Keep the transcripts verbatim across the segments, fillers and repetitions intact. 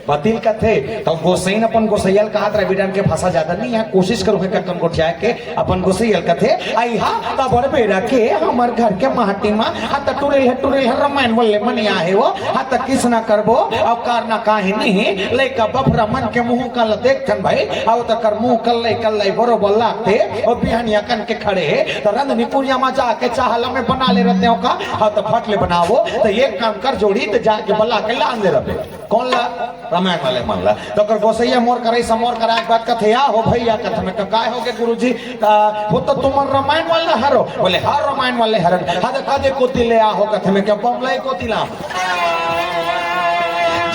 पति ल कथे, त गोसइन अपन गोसइया ल कहत रहे, बेटा के भाषा ज्यादा नहीं हे, कोशिश करो हे ककन गोठिया के, अपन गोसइया ल कथे, अइहा त बड़ बेरा के हमर घर के माटी मा, हा त टुरेल हे, टुरेल हे, रमायन वाले मन आए हे वो, हा त किसना करबो, अउ कारना काहे नहीं, लइका बफरा मन के मुंह कन ल देखथन भाई, अउ तकर मुंह कल्ले कल्ले बरोबर लागथे, अउ बिहनिया कन के खड़े हे, त रंधनी कुरिया मा जाके चाह ल में बना ले रहते हो का, हा त फट ले बनावो, त एक काम कर जोड़ी, त जाके बला के लान दे रहे। कोन ला? रमायन वाले मन ला। त ओकर गोसइया मोर करा, अइसा मोर करा, एक बात कथे, "या हो भइया," कथे, "मैं कहा, काय हो गे गुरुजी?" त, "वो त तुमन रमायन वाला हरो।" बोले, "हाँ, रमायन वाले हरन।" "हाँ, देखा दे कोती ले आ हो," कथे, "मैं कहा बमलई कोती ला।"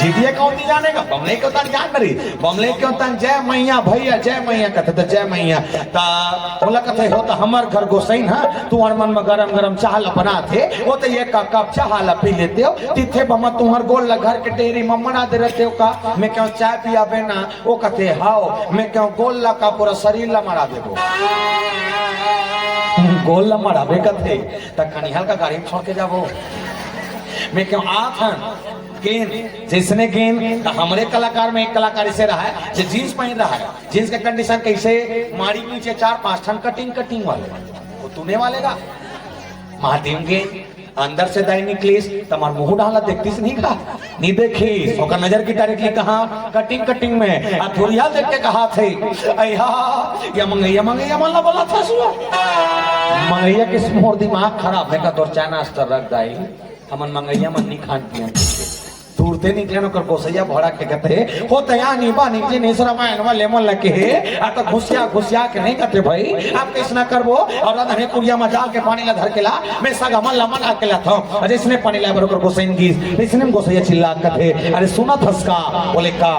जीतिया कौन नहीं जानेगा? बमलई के ओतन जान रही। बमलई के ओतन जय मैया भइया, जय मैया कथे, त जय मैया। त ओला कथे, "हो त हमर घर गोसइन हा, तुंहर मन म गरम गरम चाह ला बनाथे, वो त एक कप चाह ला पी लेते हो, तिथे बमा तुंहर गोल ला घर के डेहरी म मड़ा दे रहते हो का?" मैं कहा, "चाय पियाबे ना?" वो कथे, "हाव।" मैं कहा, "गोल ला का पूरा शरीर ला मड़ा देबो?" गोल ला मड़ाबे कथे, त खनिहाल का गाड़ी में छोड़ के जाबो। मैं कहा, "आथन।" गेंद, जइसने गेंद, त हमरे कलाकार में एक कलाकार अइसे रहा हे, जे जींस पहिन रहा हे, जींस के कंडीशन कइसे, माड़ी के नीचे चार पांच ठन कटिंग, कटिंग वाले, वो तूने वाले का, महादेव गेंद, अंदर से दाई निकलिस, त हमर मुंह डाला देखतिस नहीं का, नहीं देखिस, ओकर नजर की डायरेक्टली कहाँ, कटिंग, कटिंग में, आ थोरिया देख के कहाथे, "अइहा, ये मंगइया, मंगइया मन ला बोला था सुआ।" मंगइया के मोर दिमाग खराब, मैं कहा, "तोर चाय नाश्ता रख दाई।" हमन मंगइया मन नी खान पियन। तुरते निकले न ओकर गोसइया भड़ा के कथे, "हो तया नी बा निकले निस रमायन वाले मन लगे हे, आ त घुसिया घुसिया के नहीं कथे भाई, आप कइसना करबो?" अउ रंधनी कुरिया म जाके पानी ला धर के ला, मैं सगा मन ला मना के लाथव। अउ जइसने पानी लाए बर ओकर गोसइन गिस, तइसने गोसइया चिल्ला के कथे, "अरे सुनत हस का?" बोले, "का?"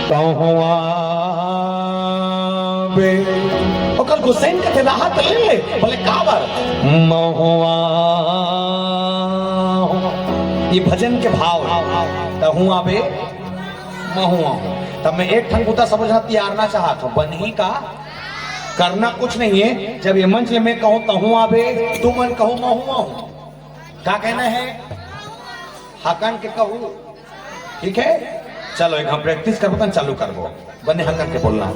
"तहुआ बे।" ओकर गोसइन कथे, "राहत ले ले।" बोले, "काबर?" "महुआ हूँ।" ये भजन के भाव हे। "तहुआ बे, महुआ हूँ।" तब मैं एक ठन बुता समझना तियारना चाहत हूँ, बनही का? करना कुछ नहीं है। जब ये मंच में मैं कहूँ, "तहुआ बे," तुमन कहू, "महुआ हूँ।" का कहना है? हकन के कहू, ठीक है, चलो एक हम प्रैक्टिस करबो, तन चालू करबो। बने हकन के बोलना,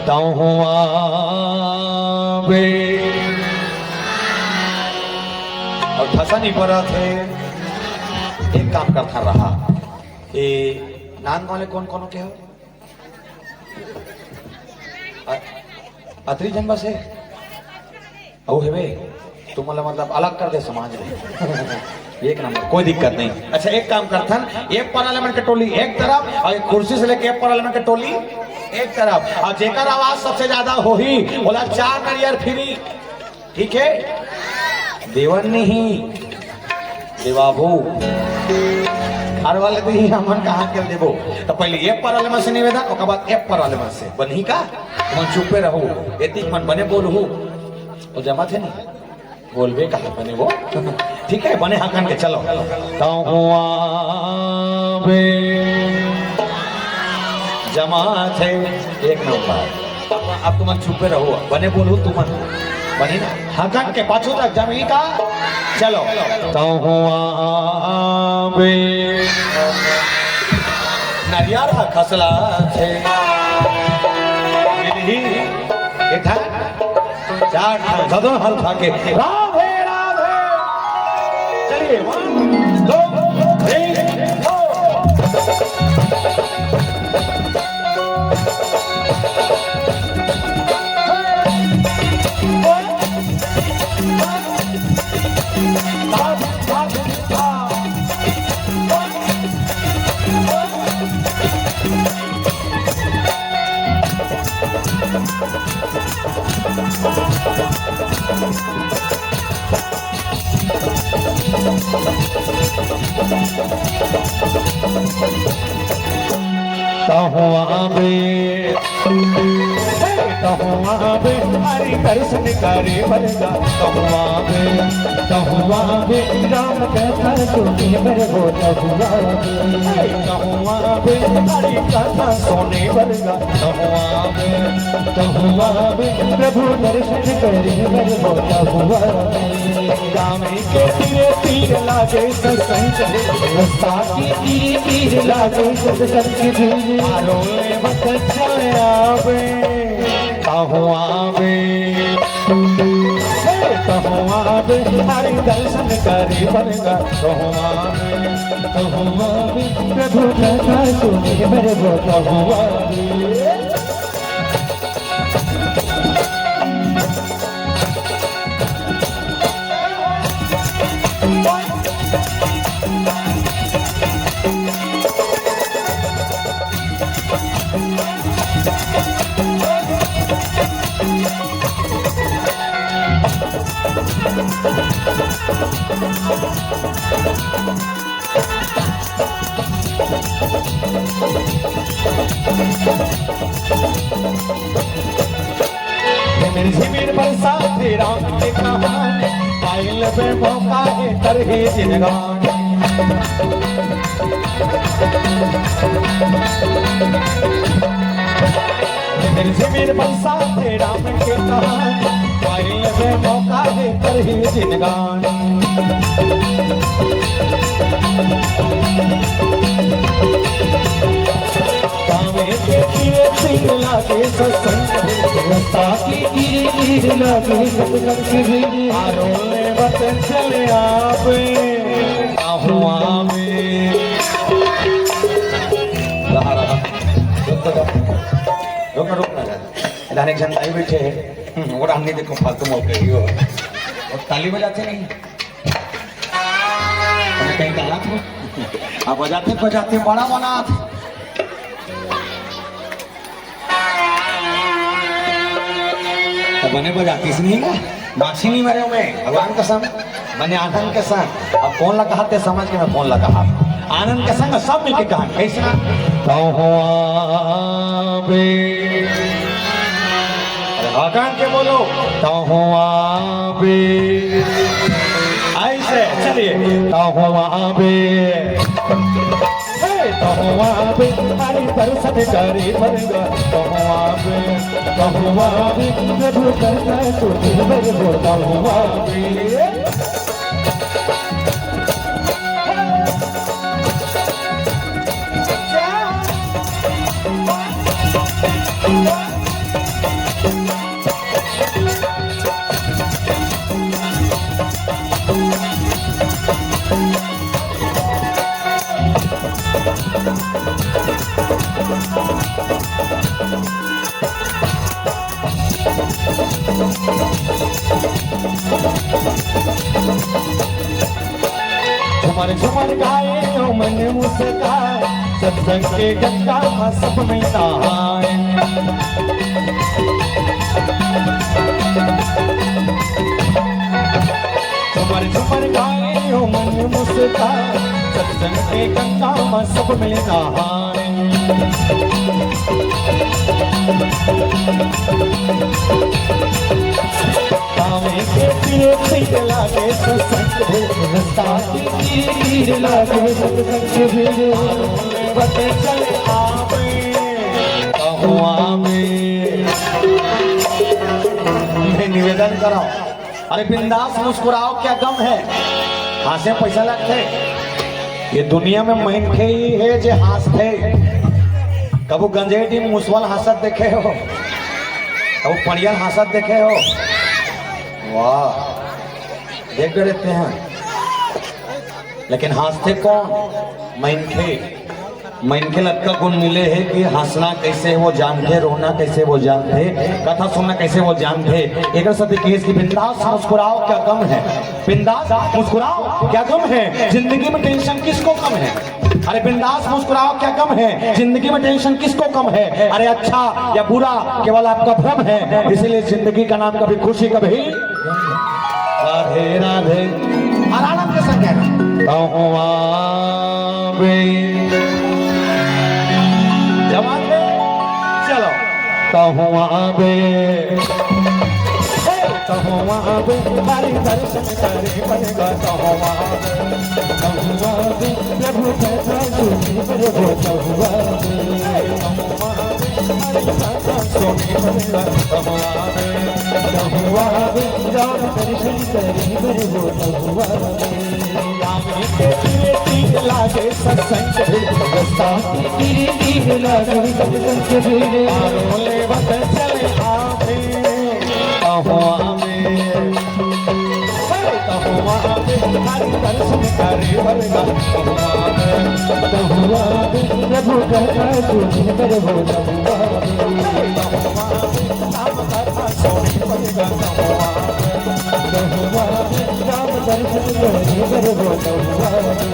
"तहुआ बे।" अउ ठसा नहीं पड़ा थे, एक काम करथा रहा। ए, नांदगांव ले कोन कोन के हो? अ-, अतरी जन बस हे? अउ हेबे, तुमन ला मतलब अलग कर दे समाज में। एक नंबर, कोई दिक्कत नहीं। अच्छा, एक काम करथन, एक पारा ले मन के टोली एक तरफ, अउ एक कुर्सी से लेके एक पारा ले मन के टोली एक तरफ, अउ जेकर आवाज सबसे ज्यादा होही, ओला चार नरियर फ्री। ठीक है? देवन नहीं, देवाबू। घर वाले तो ही हमन कहाँ के देबो। त पहले एक पारा ले मन से निवेदन, ओकर बाद एक पारा ले मन से। बनही का? तुमन चुप्पे रहू। एतिक मन बने बोलहू। वो जमा थे नहीं? बोलबे कहा बने वो? ठीक है, बने हकन के, चलो। तहुआ बे जमा थे, एक नंबर। अब तुमन चुप्पे रहू, बने बोलहू तुमन। बनी ना? हकन के पाछू तक जमी का? चलो। तहुआ बे नरियर ह खसला थे। मिलही एक ठन, चार ठन, सदन हल्का के। राधे, राधे। चलिए, one, two, three, four। तहुआ बे। तहूँ आबे हरि दर्शन करे बर गा, तहूँ आबे, तहूँ आबे राम कथा सुने बर गो, तहूँ आबे, तहूँ आबे हरि कथा सुने बर गा, तहूँ आबे, तहूँ आबे प्रभु दर्शन करे बर गो, तहूँ आबे। गाँव के तीरे तीर लागे सत्संग, रास्ता के तीरे तीर लागे सत्संग, आरो ले बत चले आवे। तहूँ आबे, हे तहूँ आबे, हरि दर्शन करे बर गा, तहूँ आबे, तहूँ आबे, प्रभु कथा सुने बर गो, तहूँ आबे। झिमिर झिमिर बरसात हे राम के कहानी, पाइल बे मौका हे तरही जिनगानी। झिमिर झिमिर बरसात हे राम के कहानी, पाइल बे मौका हे तरही जिनगानी। कामे के किए सिंह लागे सत्संग, ताकि गिरी गिरी लागे सत्संग भी। आरो ले बत चले आवे, आहो आवे। रहा, रहा। रुक, रुक। रुक, रुक, रुक। इधर एक जन भाई बैठे हैं। हम्म, वो हमने देखो फालतू मौके ही हो। और ताली बजाते नहीं। अरे कहीं कहा था? अब बजाते बजाते बड़ा बना था। तो बने बजाती से नहीं ना, माछी नहीं मरे हुए, भगवान कसम, बने आनंद के संग। अब कौन लगा हाथ समझ के मैं कौन लगा हाथ। आनंद के संग सब मिलके कहा, कैसे ना? तो हो आवे। अरे हाँ, कान के बोलो। तहूँ आबे। ऐसे, चलिए। तहूँ आबे। हे, तहूँ आबे। हरि दर्शन करे बर गा। तहूँ आबे। तहूँ आबे। प्रभु दर्शन सुधि बर गो। तहूँ आबे। झुमर झुमर गाए ओ मन मुस्काए, सत्संग के गंगा में सब में नहाए। झुमर झुमर गाए ओ मन मुस्काए, सत्संग के गंगा में सब में नहाए। पावे के पीरे पीरे लागे सत्संग भीड़, रास्ता की भीड़ लागे सत्संग भीड़। बते चले आवे, कहुआ में। मैं निवेदन कराओ, अरे बिंदास मुस्कुराओ, क्या गम है? हाँसे पैसा लगथे। ये दुनिया में मनखे ही हे जे हाँसथे। कभू गंजेटी मुसवा ल हाँसत देखे हो? कभू पड़िया ल हाँसत देखे हो? वाह, देख डरे ते हैं। लेकिन हाँसथे कौन? मनखे। मनखे ल अतका गुण मिले हे कि हाँसना कइसे वो जानथे, रोना कइसे वो जानथे, कथा सुनना कइसे वो जानथे। एकर सेती कहिस कि बिंदास मुस्कुराओ, क्या गम है? बिंदास मुस्कुराओ, क्या गम है? जिंदगी में टेंशन किसको कम है? अरे बिंदास मुस्कुराओ, क्या गम है? जिंदगी में टेंशन किसको कम है? अरे अच्छा या बुरा केवल आपका भ्रम है, इसीलिए जिंदगी का नाम कभी खुशी, कभी राधे राधे। और आनंद के संग कहना, कहूँ आवे। जवान बे, चलो। तहुआ बे, तहुआ बे, हरि दर्शन करे बर गा। तहुआ बे, तहुआ बे, प्रभु कथा सुने बर गो। तहुआ बे, तहुआ बे, हरि कथा सुने बर गा। तहुआ बे, तहुआ बे, राम दर्शन करे बर गो। तहुआ बे, राम के तीर तीर लागे सत्संग के भीड़, रस्ता के तीर तीर लागे सत्संग के भीड़। पारो लेवत चले आवे, तहुआ बे, तहुआ बे, हरि दर्शन करे बर गा। तहुआ बे, तहुआ बे, प्रभु कथा सुने बर गो। तहुआ बे, तहुआ बे, राम कथा सुने बर गा। तहुआ बे, तहुआ बे, राम दर्शन करे बर गो। तहुआ बे,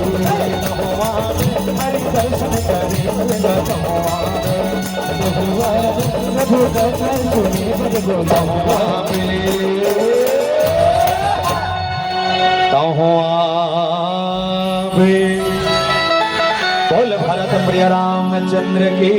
तहुआ बे, हरि दर्शन करे बर गा। तहुआ बे, तहुआ बे, प्रभु कथा सुने बर गो। तहुआ बे, तहुआ बे। बोल भरत प्रिय रामचंद्र की